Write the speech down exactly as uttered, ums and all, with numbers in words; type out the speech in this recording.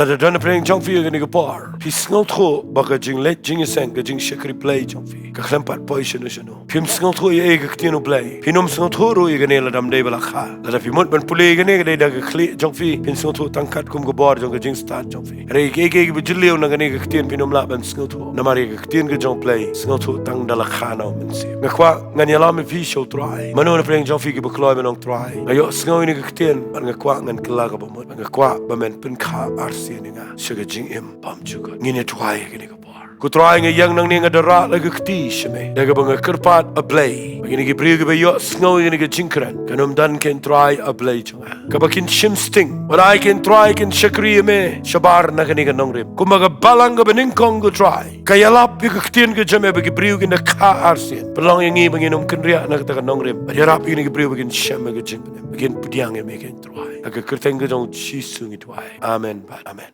Lada don napdeng jong phi ïa kane ka por, phi sngewthuh ba ka jingleit jingïaseng, ka jingshakri Blei jong phi ka khlem pat poi shano shano. Phim sngewthuh ïa ka ktien U Blei. Phin ym sngewthuh ruh ïa kane lada ym dei ba la kha. Lada phi mut ban pule ïa kane, ka dei da ka khlieh jong phi, phin sngewthuh tang katkum ka bor jong ka jingstad jong phi. Hynrei ïa kiei kiei kiba jylliew na kane ka ktien phin ym lah ban sngewthuh. Namar ïa ka ktien ka jong U Blei sngewthuh tang da la kha na U Mynsiem. Nga kwah ngan ïalam ïa phi sha U Trai. Mano napdeng jong phi kiba kloi ban ong, Trai, nga ïohsngew ïa kane ka ktien, bad nga kwah ngan kylla kaba mut. Nga kwah ba men pynkha arsien ïa nga sha ka jingim bymjukut. Ngin ïa duwai ha kane ka por. Ko Trai, nga ïeng nangne, nga da rah la ka kti sha me, da kaba nga kyrpad, A Blei, ba kine ki briew kiba ïohsngew ïa kane ka jingkren, kan ym don, ko Trai, A Blei jong nga, kaba kin shim sting. Wat ai, ko Trai, kin shakri ïa me shabar na kane ka nongrim. Kumba ka balang kaba nyngkong, ko Trai, ka ïalap ïa ka ktien ka jong me ba ki briew kin da kha arsien, pynlong ïa ngi ba ngin ym kynriah na kata ka nongrim, bad ïarap ïa kine ki briew ba kin shem ïa ka jingpynim, ba kin pdiang ïa me, ko Trai. Ha ka kyrteng ka jong U Jisu ngi duwai. Amen bad amen.